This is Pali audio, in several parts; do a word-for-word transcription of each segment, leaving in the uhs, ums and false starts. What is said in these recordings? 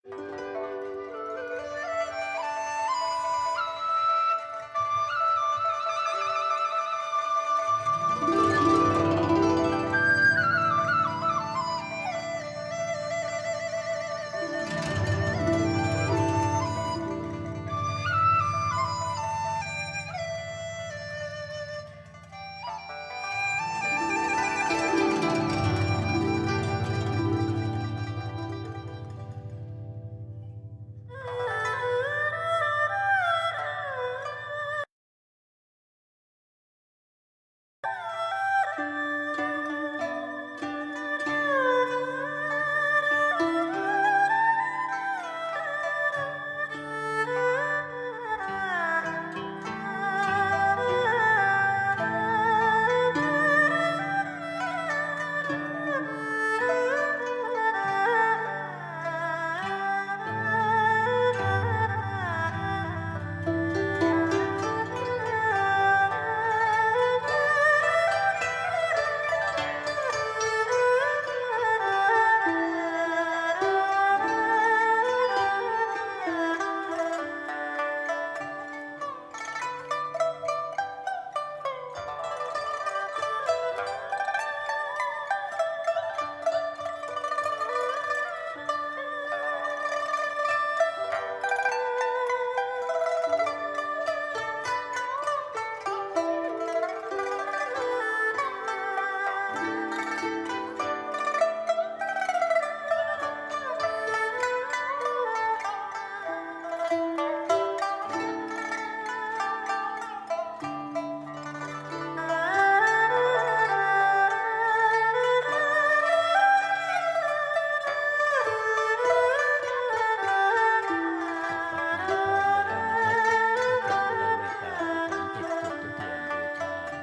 พ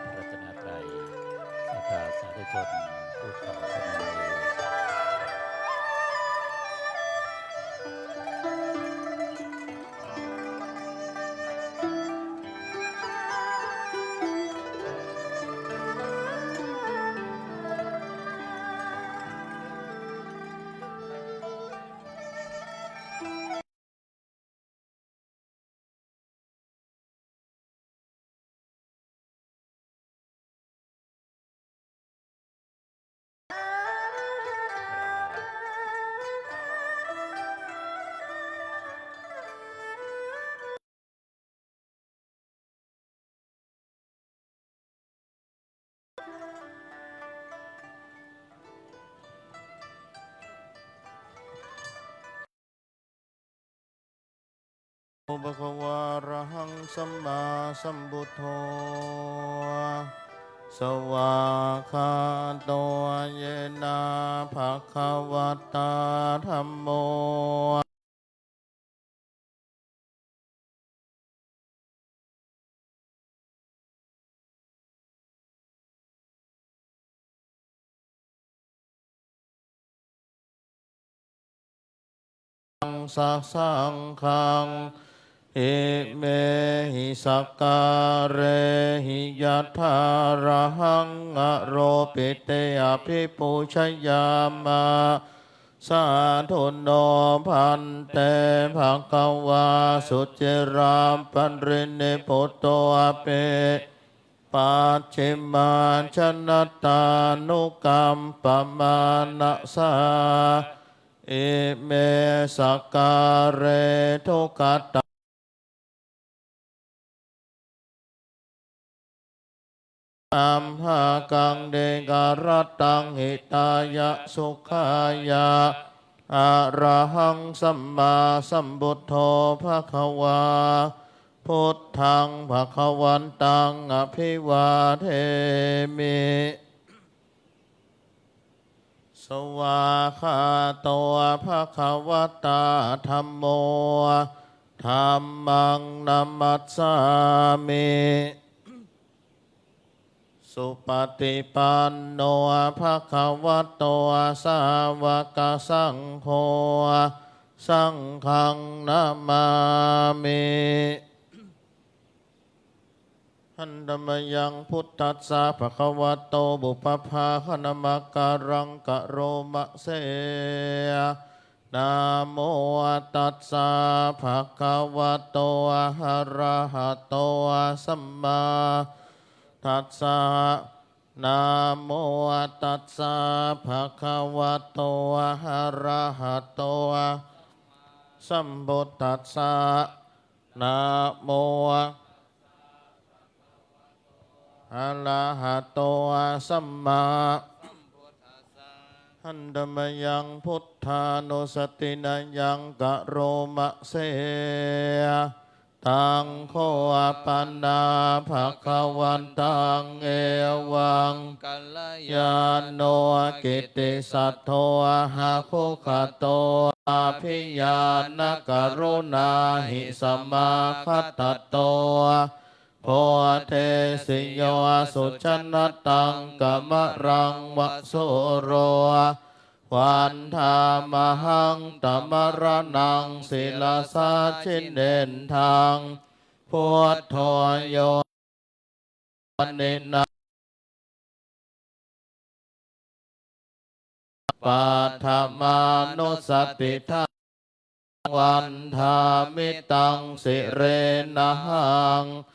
ระรัตนตรัย ศรัทธาสาธุชน ผู้ขอพนมมือ Bhagavā arahaṃ sammāsambuddho, svākkhāto yena bhagavatā dhammo, saṅghaṃ, imehi sakkārehi yathārahaṃ āropite abhipūjayāma. Sādhu no bhante, bhagavā suciraparinibbutopi, pacchimājanatānukampamānasā, ime sakkāre duggata amhākaṃ dīgharattaṃ hitāya sukhāya. Arahaṃ sammāsambuddho bhagavā, buddhaṃ bhagavantaṃ abhivādemi. Svākkhāto bhagavatā dhammo, dhammaṃ namassāmi. Supaṭipanno bhagavato sāvakasaṅgho, saṅghaṃ namāmi. Handa mayaṃ buddhassa bhagavato pubbabhāganamakāraṃ karoma se. Namo tassa bhagavato arahato sammā tassa. Namo tassa bhagavato arahato sambuddhassa. Namo arahato sammā. Handa mayaṃ buddhānussatinayaṃ karoma se. Taṃ kho pana bhagavantaṃ evaṃ kalyāṇo kittisaddo ahagugato abhiñāṇakaruṇāhi samāgatatto bodhesi yo sujanataṃ kamalaṃva sūro vandāmahaṃ tamaraṇaṃ sirasā jinendaṃ. Buddho yo nina paṭhamānussatiṭṭhaṃ vandāmi taṃ sirenahaṃ.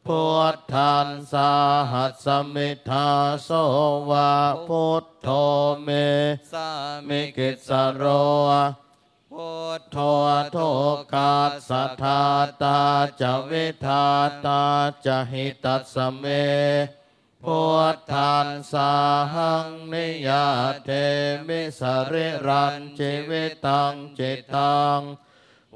Buddhaṃ sāhasmi dāso va buddho me sāmikissaro. Buddho dukkhassa ḍātā ca vidhātā ca hitassa me. Buddhaṃ sāhaṃ niyyādemi sarīrañjīvitañcidaṃ.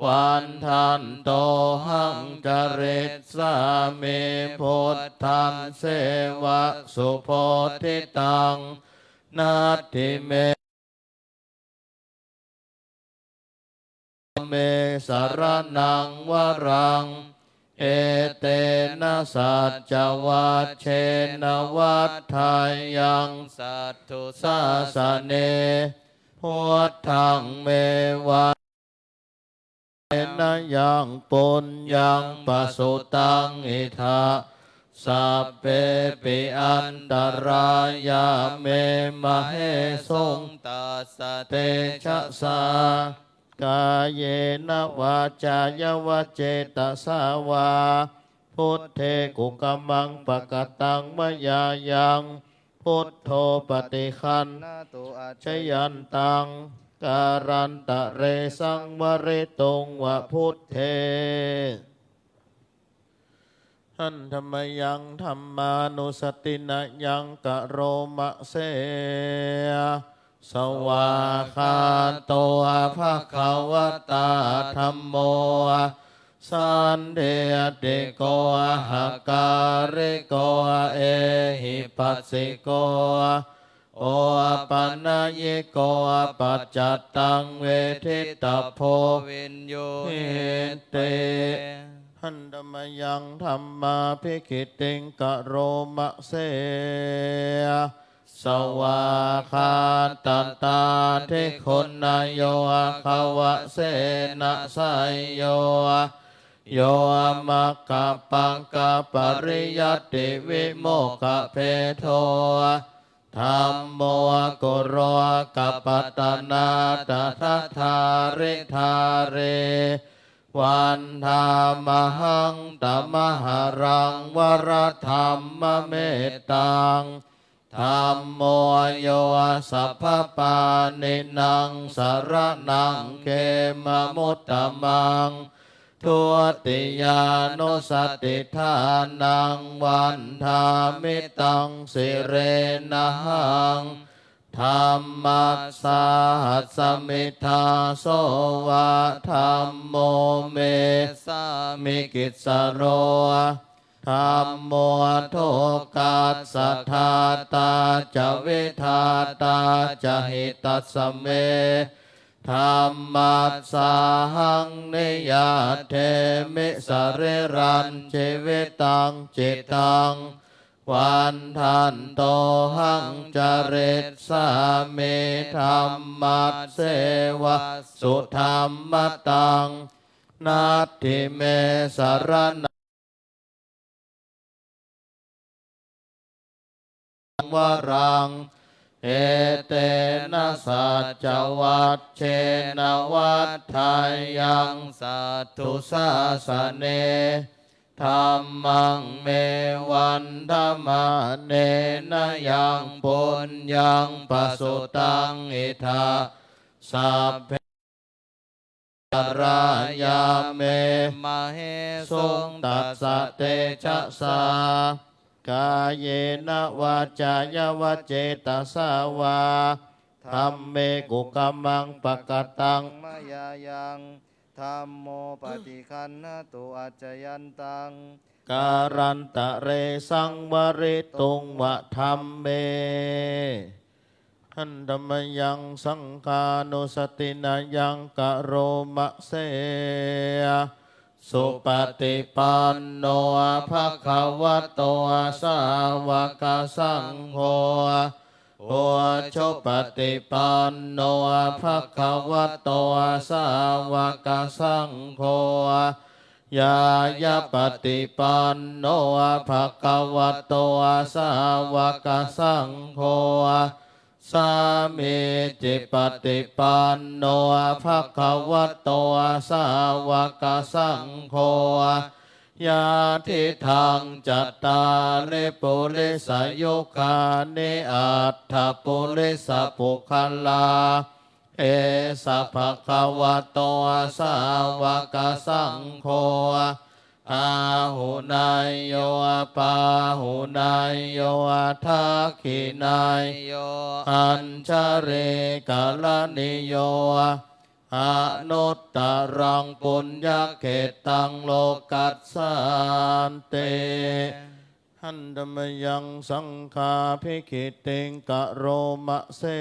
Vandantohaṃ carissāmi buddhasseva subodhitaṃ. Natthi me me saraṇaṃ varaṃ. Etena saccavajjena vaḍḍheyyaṃ satthu sāsane. Buddhaṃ me va ena yaṃ puññaṃ pasutaṃ idha sabbepi antarāyā me māhesuṃ tassa tejasā. Kāyena vācāya va cetasā vā buddhe kukammaṃ pakataṃ mayā yaṃ buddho paṭiggaṇhatu accayantaṃ kālantare saṃvarituṃ va buddhe. Handa mayaṃ dhammānussatinayaṃ karoma se. Svākkhāto bhagavatā dhammo sandiṭṭhiko akāliko ehipassiko opanayiko paccattaṃ veditabbo viññūhīti. Handa mayaṃ dhammābhigītiṃ karoma se. Svākkhātatādiguṇayogavasena seyyo yo maggapākapariyattivimokkhabhedo dhammo kulokapatanā tadadhāridhārī vandāmahaṃ tamaharaṃ varadhammamettaṃ. Dhammo yo sabbapāṇīnaṃ saraṇaṃ khemamuttamaṃ. Dutiyānussatiṭṭhānaṃ vandāmi taṃ sirenahaṃ. Dhammassāhasmi dāso va dhammo me sāmikissaro. Dhammo dukkhassa ḍātā ca vidhātā ca hitassa me. Dhammassāhaṃ niyyādemi sarīrañjīvitañcidaṃ. Vandantohaṃ carissāmi dhammasseva sudhammataṃ. Natthi me saraṇaṃ varaṃ Etena saccavajjena vaḍḍheyyaṃ satthu sāsane. Dhammaṃ me vandamānena yaṃ puññaṃ pasutaṃ idha, sabbe antarāyā me māhesuṃ tassa tejasā. Kāyena vācāya va cetasā vā, dhamme kukammaṃ pakataṃ mayā yaṃ, dhammo paṭiggaṇhatu accayantaṃ, kālantare saṃvarituṃ va dhamme. Handa mayaṃ saṅghānussatinayaṃ karoma se. Supaṭipanno bhagavato sāvakasaṅgho, ujupaṭipanno bhagavato sāvakasaṅgho, ñāyapaṭipanno bhagavato sāvakasaṅgho, sāmīcipaṭipanno bhagavato sāvakasaṅgho, yadidaṃ cattāri purisayugāni aṭṭha purisapuggalā, esa bhagavato sāvakasaṅgho, āhuneyyo pāhuneyyo dakkhiṇeyyo añjalikaraṇīyo, anuttaraṃ puññakkhettaṃ lokassāti. Handa mayaṃ saṅghābhigītiṃ karoma se.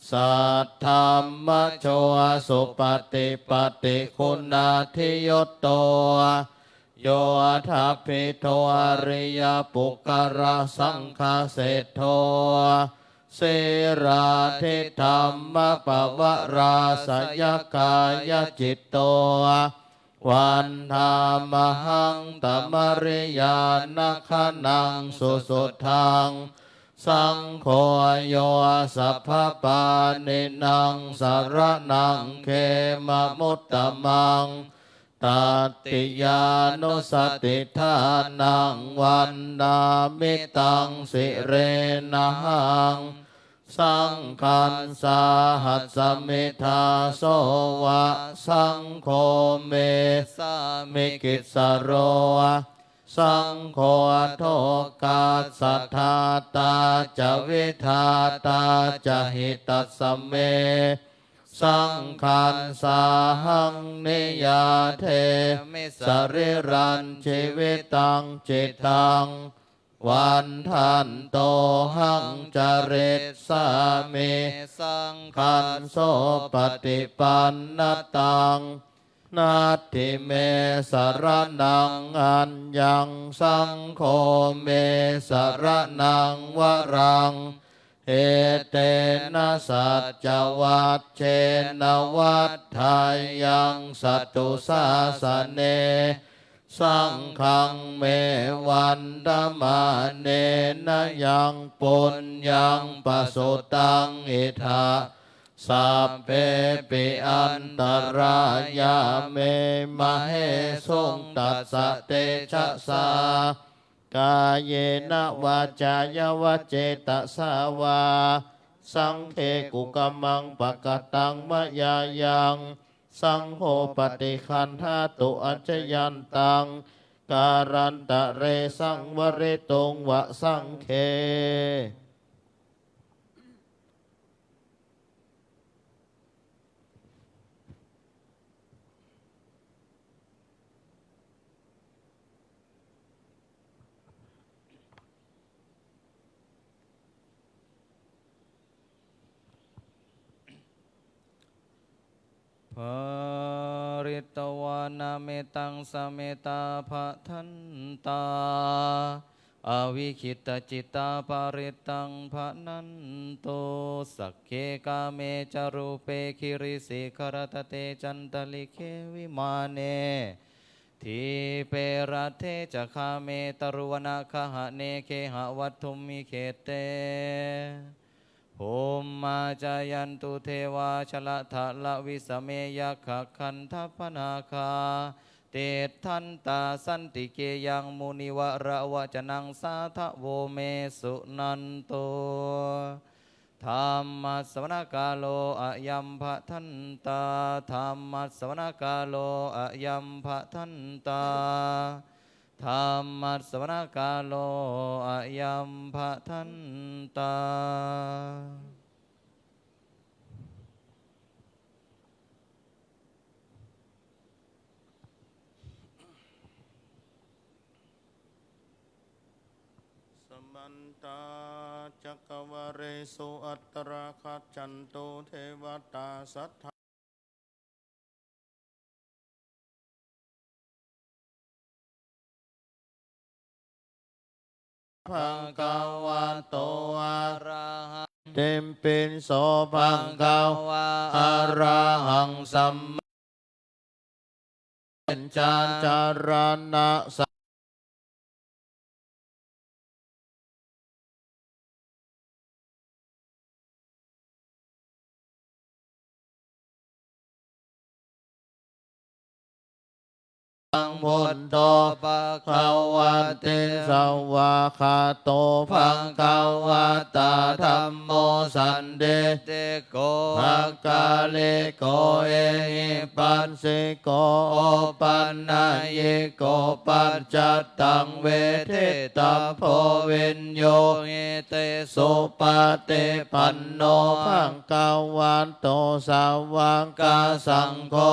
Saddhammajo supaṭipattiguṇādiyutto, yoṭṭhabbidho ariyapuggalasaṅghaseṭṭho, sīlādidhammapavarāsayakāyacitto, vandāmahaṃ tamariyāna gaṇaṃ susuddhaṃ. Saṅgho yo sabbapāṇīnaṃ saraṇaṃ khemamuttamaṃ, tatiyānussatiṭṭhānaṃ vandāmi taṃ sirenahaṃ. Saṅghaṃ sāhasmi dāso va, saṅgho me sāmikissaro, saṅgho lokassa ḍātā ca vidhātā ca hitassa me. Saṅghaṃ sāhaṃ niyyādemi sarīrañjīvitañcidaṃ, vandantohaṃ carissāmi saṅghaṃ sopaṭipannataṃ. Natthi me saraṇaṃ aññaṃ, saṅgho me saraṇaṃ varaṃ, etena saccavajjena vaḍḍheyyaṃ satthu sāsane. Saṅghaṃ me vandamānena yaṃ puññaṃ pasutaṃ idha, sabbepi antarāyā me māhesuṃ tassa tejasā. Kāyena vācāya va cetasā vā, saṅghe kukammaṃ pakataṃ mayā yaṃ, saṅgho paṭiggaṇhatu accayantaṃ, kālantare saṃvarituṃ va saṅghe. Pharitvāna mettaṃ sametā bhadantā, avikkhittacittā parittaṃ bhaṇantu. Sagge kāme ca rūpe girisikharataṭe cantalikkhe vimāne, Dīpe raṭṭhe ca gāme taruvanagahane gehavatthumhi khette, bhummā cāyantu devā jalathalavisame yakkhagandhabbanāgā, tiṭṭhantā santike yaṃ munivaravacanaṃ sādhavo me suṇantu. Dhammassavanakālo ayam bhadantā. Dhammassavanakālo ayam bhadantā. Dhammassavanakālo ayam bhadantā. Samantā cakkavāḷesu atrāgacchantu devatā saddha bhagavato arahaṃ. Itipi so bhagavā arahaṃ sammā caraṇa buddho bhagavāti. Svākkhāto bhagavatā dhammo sandiṭṭhiko akāliko ehipassiko opanayiko paccattaṃ veditabbo viññūhīti. Supaṭipanno bhagavato sāvakasaṅgho,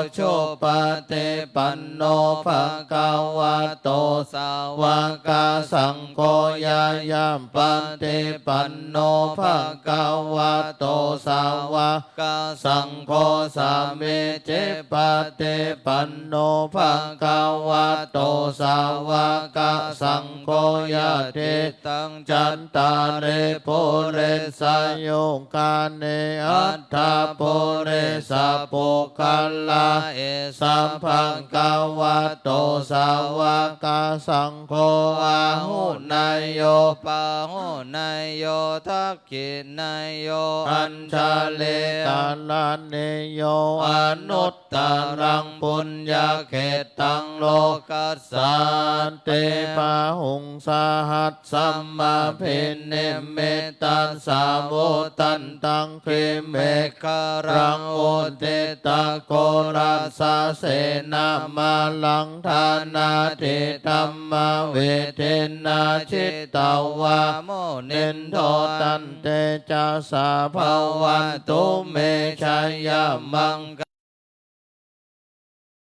ujupaṭipanno bhagavato sāvakasaṅgho, ñāyapaṭipanno bhagavato sāvakasaṅgho, sāmīcipaṭipanno bhagavato sāvakasaṅgho, yadi taṃ cattāri purisayugāni aṭṭha purisapuggalā, esa bhagavato sāvakasaṅgho, āhuneyyo pāhuneyyo dakkhiṇeyyo añjalikaraṇīyo anut taraṃ puññakkhettaṃ lokassāti. Bāhuṃ sahassamabhinimmitasāvudhantaṃ grīmekhalaṃ uditaghorasasenamāraṃ dānādidhammavidhinā jitavā munindo tantejasā bhavatu me jayamaṅga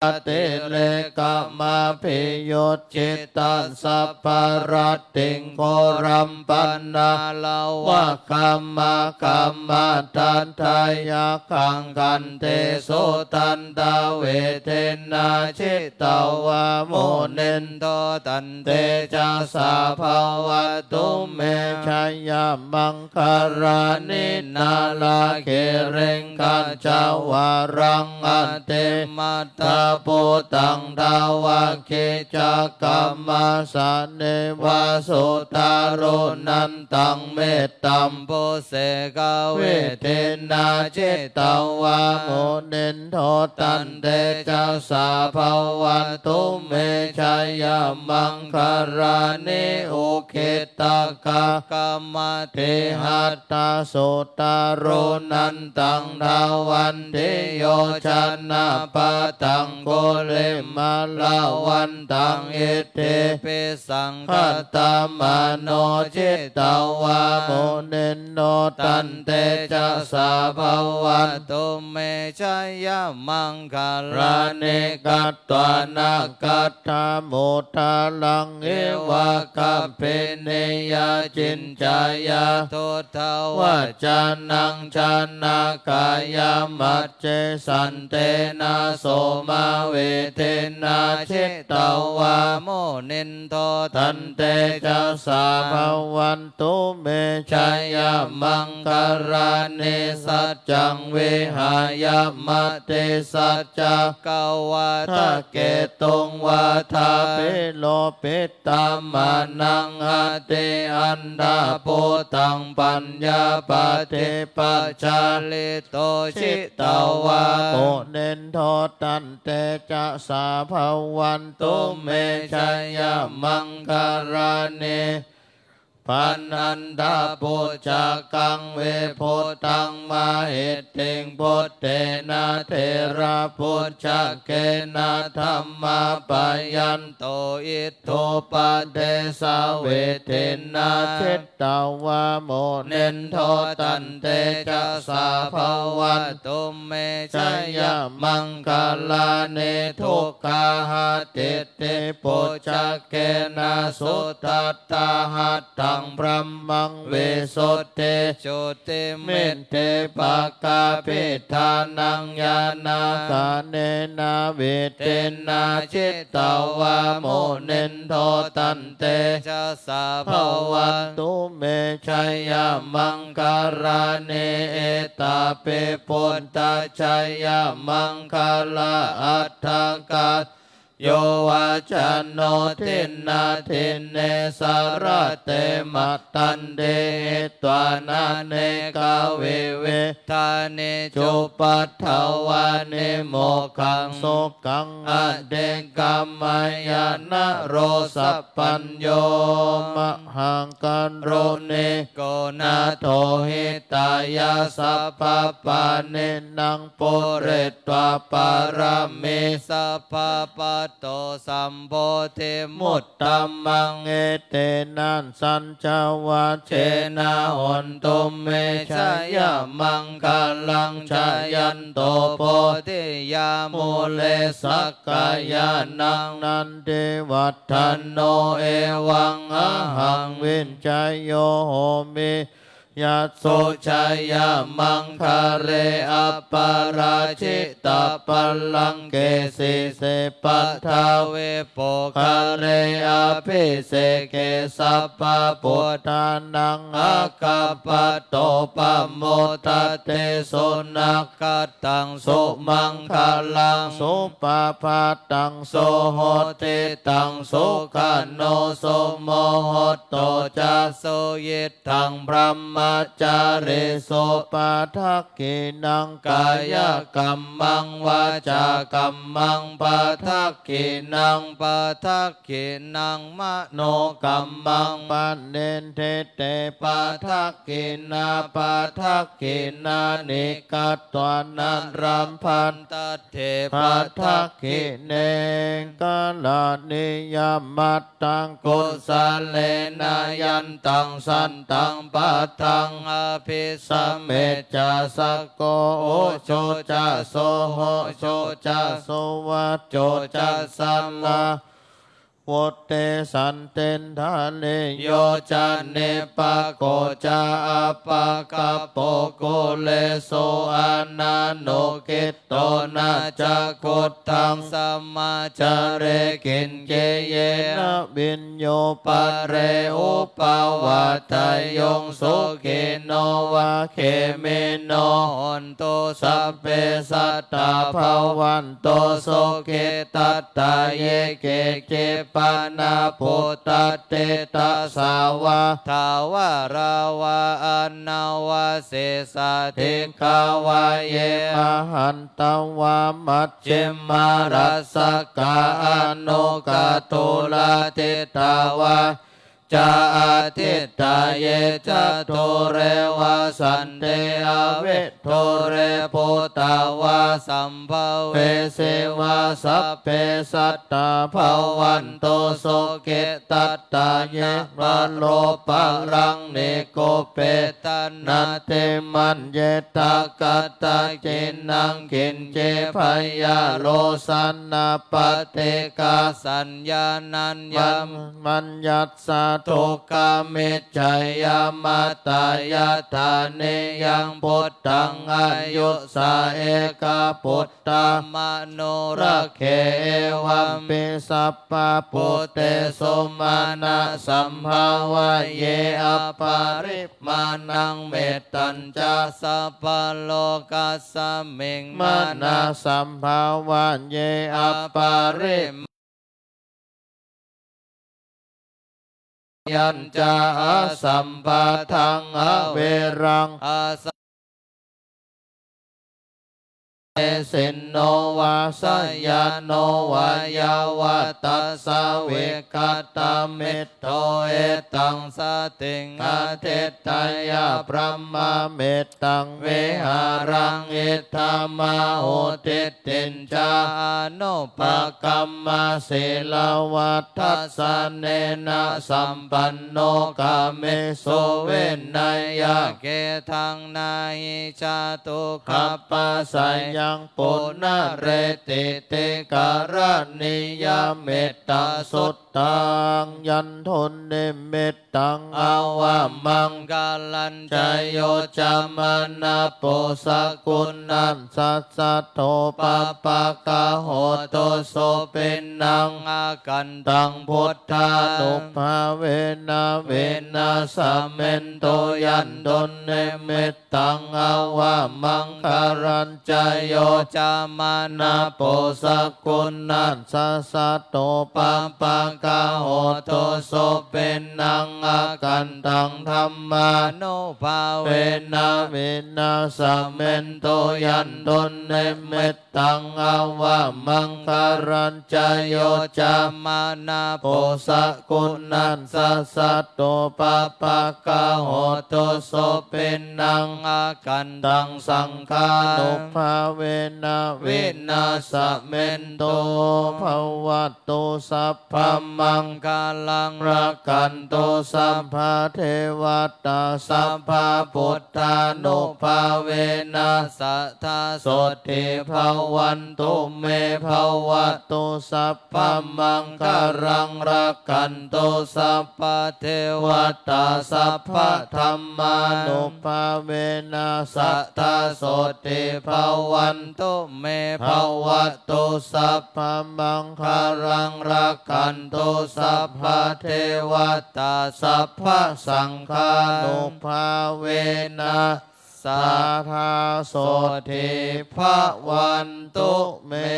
atirekamabhiyujjhitasabbarattiṃ ghorampanāḷavakamakkhamathaddhayakkhaṃ khantīsudantavidhinā jitavā munindo tantejasā bhavatu me jayamaṅ galāni. Nāḷāgiriṃ gajavaraṃ atimattabhūtaṃ dāvaggicakkamasanīva sudāruṇantaṃ mettambusekavidhinā jitavā munindo tantejasā bhavatu me jayamaṅgalāni. Ukkhittakhaggamatihatthasudāruṇan taṃ dhāvantiyojanapathaṅgulimālavantaṃ iddhībhisaṅkhatamano jitavā munindo tantejasā bhavatu me jayamaṅgalāni. Katvāna kaṭṭhamudaraṃ iva gabbhinīyā ciñcāya duṭṭhavacanaṃ janakāyamajjhe santena soma vidhinā jitavā munindo tantejasā bhavantu me jayamaṅgalāni. Saccaṃ vihāya matisaccakavādaketuṃ vādābhiropitamanaṃ atiandhabhūtaṃ paññāpadīpajalito jitavā munindo tantejasā bhavantu me jayamaṅgalāni. Pāṇāntabhujagaṃ vibudhaṃ mahiddhiṃ puttena therabhujagena damāpayanto iddhūpadesavidhinā jitavā munindo tantejasā bhavantu me jayamaṅgalāni. Duggāhadiṭṭhibhujagena sudaṭṭhahatthaṃ brahmaṃ visuddhijutimiddhibakābhidhānaṃ ñāṇāgarena vidhinā jitavā munindo tantejasā bhavantu me jayamaṅgalāni. Etāpi buddhajayamaṅgalaaṭṭhagāthā yo vācano dinadine sarate matandī hitvānanekavividhāni cupaddavāni mokkhaṃ sukhaṃ adhigameyya naro sapañño. Mahākāruṇiko nātho hitāya sabbapāṇinaṃ pūretvā pāramī sabbā patto sambodhimuttamaṃ. Etena saccavajjena hotu me jayamaṅgalaṃ. Jayanto bodhiyā mūle sakyānaṃ nandivaḍ ḍhano evaṃ ahaṃ vijayo homi jayassu jayamaṅgale aparājitapallaṅke sīse paṭhavipokkhare abhiseke sabbabuddhānaṃ aggappatto pamodati. Sunakkhat taṃ sumaṅgalaṃ supabhātaṃ suhuṭṭhitaṃ sukhaṇo sumuhutto ca suyiṭṭhaṃ brahmacārisu padakkhiṇaṃ kāyakammaṃ vācākammaṃ padakkhiṇaṃ padakkhiṇaṃ manokammaṃ paṇidhī te padak khiṇā padakkhiṇāni katvāna labhantatthe padakkhiṇe. Karaṇīyamatthaṃ kusalena yantaṃ santaṃ padaṃ abhisamecca sakko ujū ca suhujū ca suvaco cassa la bhū te santindriyo ca nipako ca appagabbho kulesu ananugiddho. Na ca khuddaṃ samācare kiñci yena viññū pare upavadeyyuṃ. Sukhino vā khemino hontu sabbe sattā bhavan tu sukhitattā. Ye keci pāṇabhūtatthi tasā vā thāvarā vā anavasesā dīghā vā ye mahantā vā majjhimā rassakā aṇukathūlā diṭṭhā vā ca adiṭṭhā. Ye ca dūre vasanti avidūre bhūtā vā sambhavesī vā sabbe sattā bhavantu sukhitattā. Ye paro paraṃ nikubbetha nātimaññetha katthaci naṃ kiñci byārosanā paṭighasaññā nāññamaññassa dukkhamiccheyya. Mātā yathā niyaṃ puttaṃ āyusā ekaputtamanurakkhe, evampi sabbabhūtesu mānasambhāvaye aparimāṇaṃ. Mettañca sabbalokasmiṃ mānasambhāvaye aparimāṇaṃ, yañca asambādhaṃ averaṃ, asaṃ nisinno vā sayāno vā yāvatassa vigatamiddho, etaṃ satiṃ adhiṭṭheyya, brahmametaṃ vihāraṃ idhamāhu. Diṭṭhiñca anupagamma sīlavā dassanena sampanno, kāmesu vineyya gedhaṃ, na hi jātu gabbhaseyyaṃ punaretīti. Karaṇīyam mettaṃ suttaṃ, yan dunnimittaṃ avamaṅgalañca, yo cāmanāpo sakuṇassa saddo pāpaggaho dussupinaṃ akantaṃ buddhānubhāvena vināsamentu. Yan dunnimittaṃ avamaṅgalañca, yo cāmanāpo sakuṇassa saddo pāpaggaho dussupinaṃ akantaṃ dhammānubhāvena vināsamentu. Yan dunnimittaṃ avamaṅgalañca, yo cāmanāpo sakuṇassa saddo pāpaggaho dussupinaṃ akantaṃ saṅghānubhāvena vināsamentu. Bhavatu sabbamaṅgalaṃ, rakkhantu sabbadevatā, sabbabuddhānubhāvena sadā sotthī bhavantu me. Bhavatu sabbamaṅgalaṃ, rakkhantu sabbadevatā, sabbadhammānubhāvena sadā sotthī bhavantu me. Bhavatu sabbamaṅgalaṃ, rakkhantu sabbadevatā, sabbasaṅghānubhāvena sadā sotthī bhavantu me.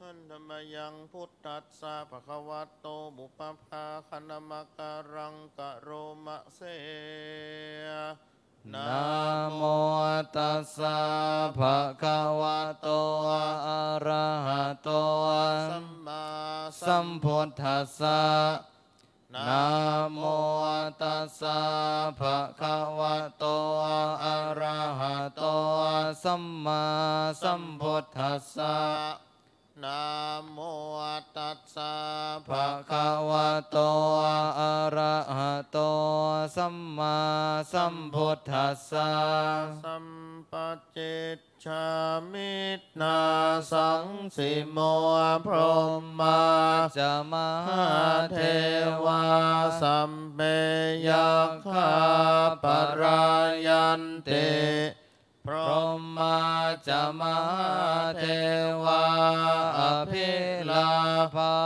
Handa mayaṃ buddhassa bhagavato pubbabhāganamakāraṃ karoma se. Namo tassa bhagavato arahato sammāsambuddhassa. Namo tassa bhagavato arahato sammāsambuddhassa. Namo tassa bhagavato arahato sammāsambuddhassa. Sampacicchāmi nāsaṃsimo. Brahmā ca mahādevā sabbe yakkhā parāyanti. Brahmā ca mahādevā abhilābhā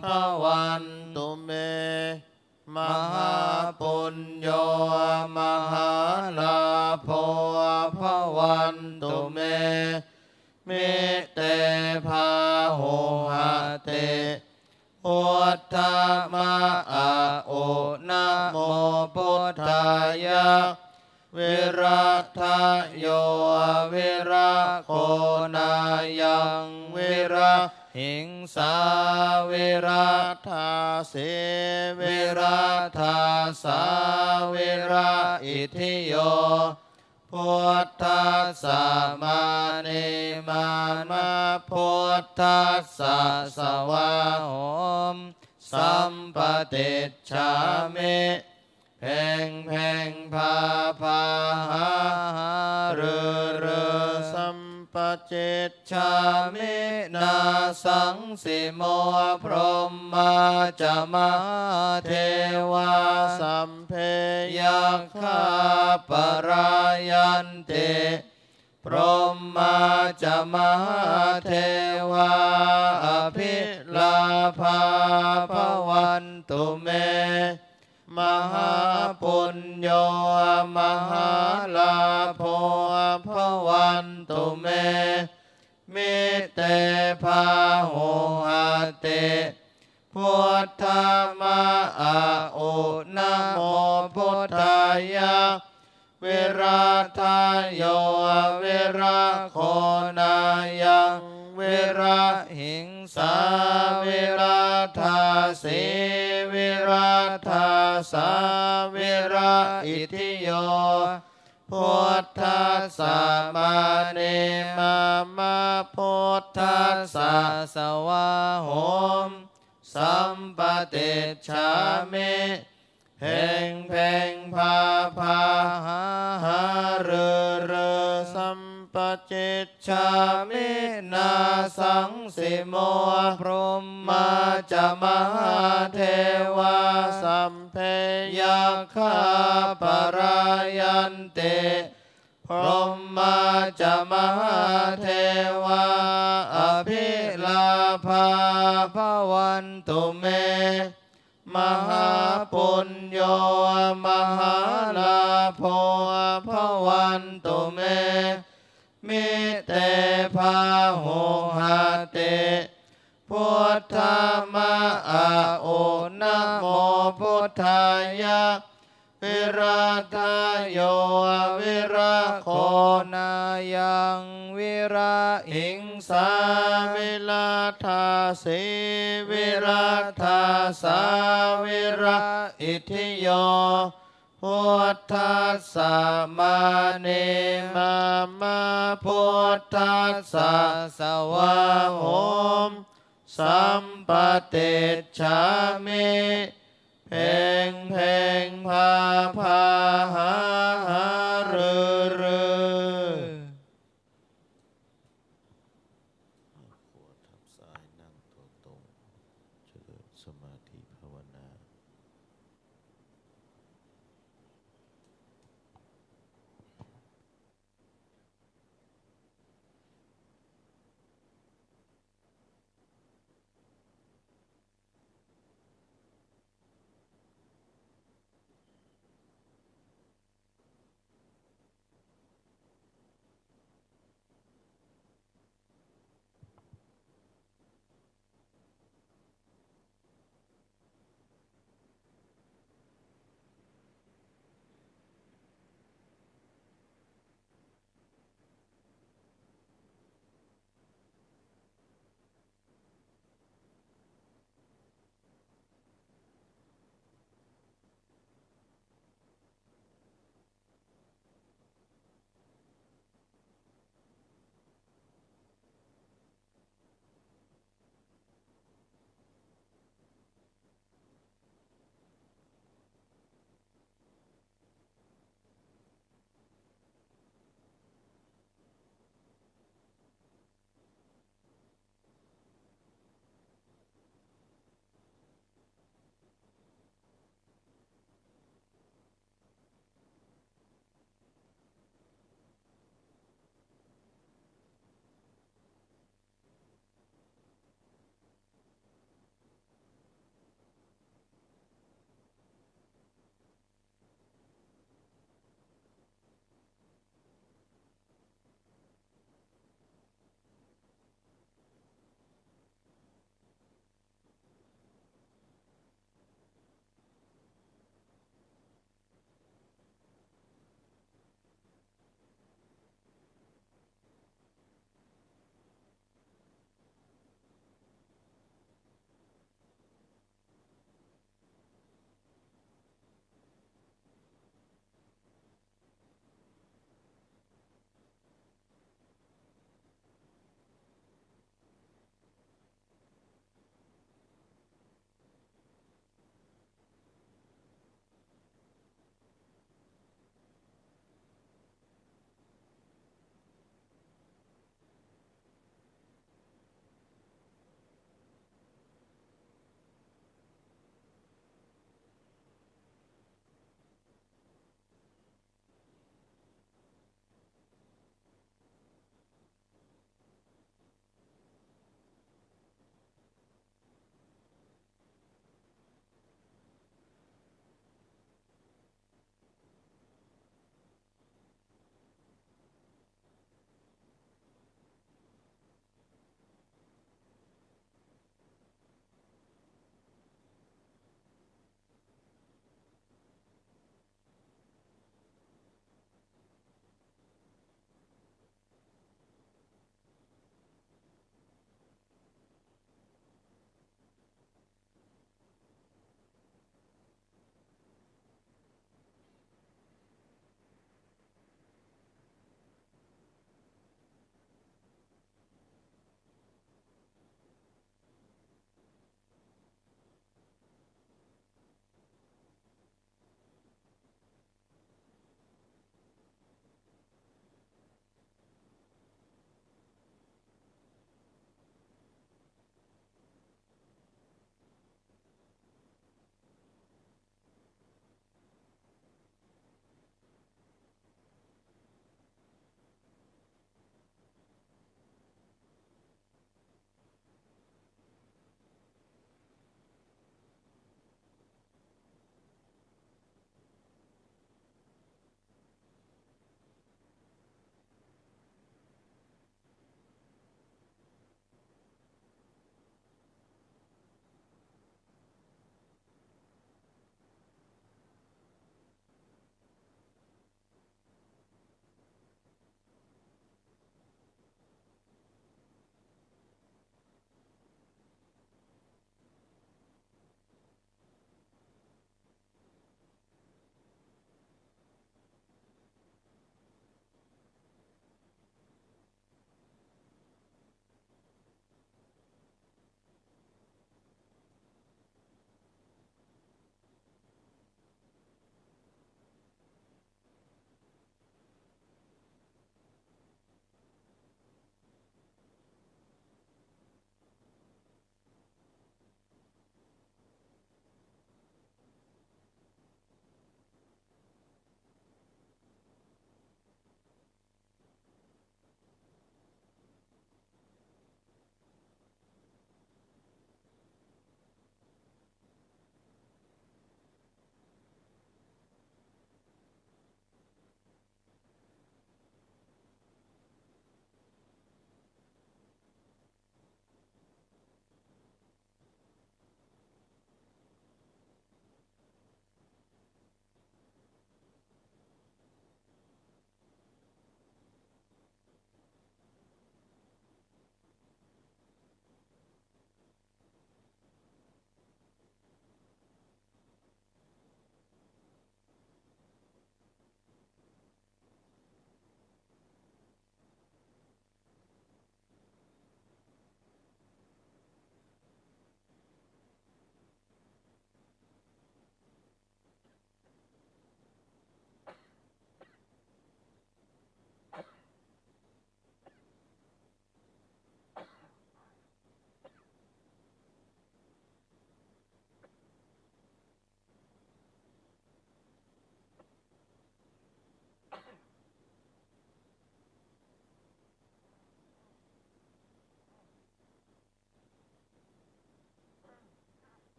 bhavantu me. Mahāpuñño mahālābho bhavantu me. Mite bāhuhati. Uddhaṃ ma a u. Namo buddhāya. Viradayo viragonāyaṃ virahiṃsā viradāsī viradāsā viraitthiyo. Buddhassa mānīmāma buddhassa svāhom. Sampaṭicchāmi. เพ็ง เพ็ง พา พา หา หา ฤๅ ฤๅ สัมปัจ sampacicchāmi nāsaṃsimo. Brahmā ca mahādevā sabbe yakkhā palāyanti. Brahmā ca mahādevā abhilābhā bhavantu me. Mahāpuñño mahālābho bhavantu me. Mite bāhuhati. Buddha ma a u, namo buddhāya. Viradayo viragonāyaṃ virahiṃsā viradāsī viradāsā viraitthiyo buddhassa mānī mama buddhassa svāhom sampaṭicchāmi. เพ็ง เพ็ง พา พา หา หา ฤๅ ฤๅ sampacicchāmi nāsaṃsimo. Brahmā ca mahādevā sabbe yakkhā palāyanti. Brahmā ca mahādevā abhilābhā bhavantu me. Mahāpuñño mahālābho bhavantu me. Mite bāhuhati. Buddha ma a u, namo buddhāya. Viradayo viragonāyaṃ virahiṃsā viradāsī viradāsā viraitthiyo buddhassa mānī mama buddhassa svāhom sampaṭicchāmi. เพ็ง เพ็ง พา พา หา หา ฤๅ ฤๅ ขวาทับซ้าย นั่งตัวตรง เจริญสมาธิภาวนา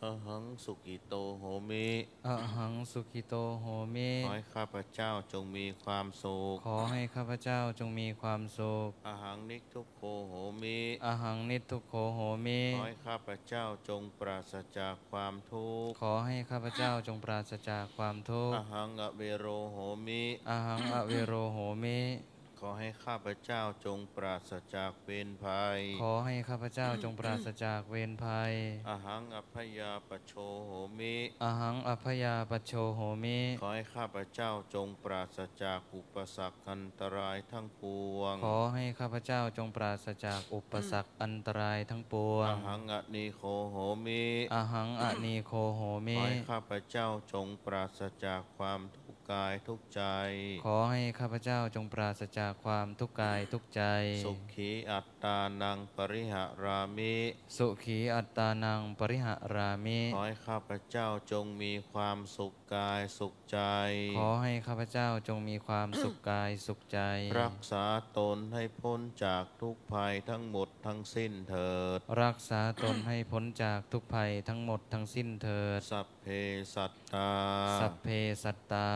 Ahaṃ sukhito homi. Ahaṃ sukhito homi. ขอให้ข้าพเจ้าจงมีความสุข ขอให้ข้าพเจ้าจงมีความสุข Ahaṃ niddukkho homi. Ahaṃ niddukkho homi. ขอให้ข้าพเจ้าจงปราศจากความทุกข์ ขอให้ข้าพเจ้าจงปราศจากความทุกข์ Ahaṃ avero homi. Ahaṃ avero homi. ขอให้ข้าพเจ้าจงปราศจากเวรภัย ขอให้ข้าพเจ้าจงปราศจากเวรภัย Ahaṃ abyāpajjho homi. Ahaṃ abyāpajjho homi. ขอให้ข้าพเจ้าจงปราศจากอุปสรรคอันตรายทั้งปวง ขอให้ข้าพเจ้าจงปราศจากอุปสรรคอันตรายทั้งปวง Ahaṃ anīgho homi. Ahaṃ anīgho homi. ขอให้ข้าพเจ้าจงปราศจากความทุกข์กายทุกข์ใจ ขอให้ข้าพเจ้าจงปราศจากความทุกข์กายทุกข์ใจ Sukhī attānaṃ pariharāmi. Sukhī attānaṃ pariharāmi. ขอให้ข้าพเจ้าจงมีความสุขกายสุขใจ ขอให้ข้าพเจ้าจงมีความสุขกายสุขใจ รักษาตนให้พ้นจากทุกข์ภัยทั้งหมดทั้งสิ้นเถิด รักษาตนให้พ้นจากทุกข์ภัยทั้งหมดทั้งสิ้นเถิด Sabbe sattā. Sabbe sattā.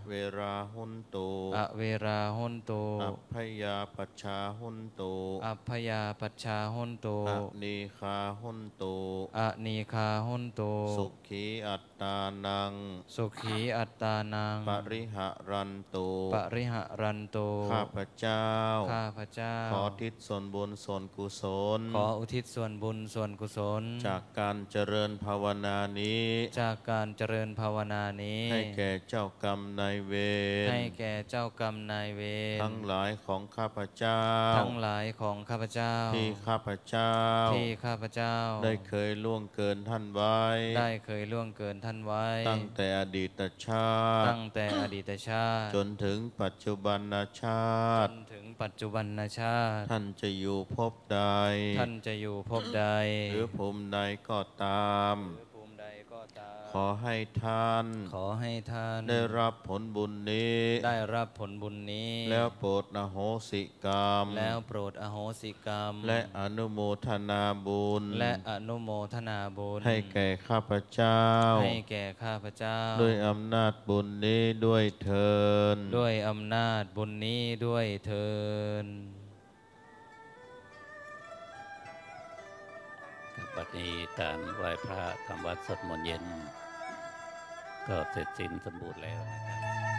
Averā hontu. Averā hontu. Abyāpajjhā hontu. Abyāpajjhā hontu. Anīghā hontu. Anīghā hontu. Sukhī attānaṃ. Sukhī attānaṃ. Pariharantu. Pariharantu. ข้าพเจ้า ข้าพเจ้า ขออุทิศส่วนบุญส่วนกุศล ขออุทิศส่วนบุญส่วนกุศล จากการเจริญภาวนานี้ จากการเจริญภาวนานี้ ให้แก่เจ้ากรรมนายเวร ให้แก่เจ้ากรรมนายเวร ทั้งหลายของข้าพเจ้า ทั้งหลายของข้าพเจ้า ที่ข้าพเจ้า ที่ข้าพเจ้า ได้เคยล่วงเกินท่านไว้ ได้เคยล่วงเกินท่านไว้ ตั้งแต่อดีตชาติ ตั้งแต่อดีตชาติ จนถึงปัจจุบันชาติ จนถึงปัจจุบันชาติ ท่านจะอยู่ภพใด ท่านจะอยู่ภพใด หรือภูมิใดก็ตาม หรือภูมิใดก็ตาม ขอให้ท่าน ขอให้ท่าน ได้รับผลบุญนี้ ได้รับผลบุญนี้ แล้วโปรดอโหสิกรรม แล้วโปรดอโหสิกรรม และอนุโมทนาบุญ และอนุโมทนาบุญ ให้แก่ข้าพเจ้า ให้แก่ข้าพเจ้า ด้วยอำนาจบุญนี้ด้วยเทอญ ด้วยอำนาจบุญนี้ด้วยเทอญ ครับ บัดนี้การไหว้พระทำวัตรสวดมนต์เย็น ก็เสร็จสิ้นสมบูรณ์แล้วนะครับ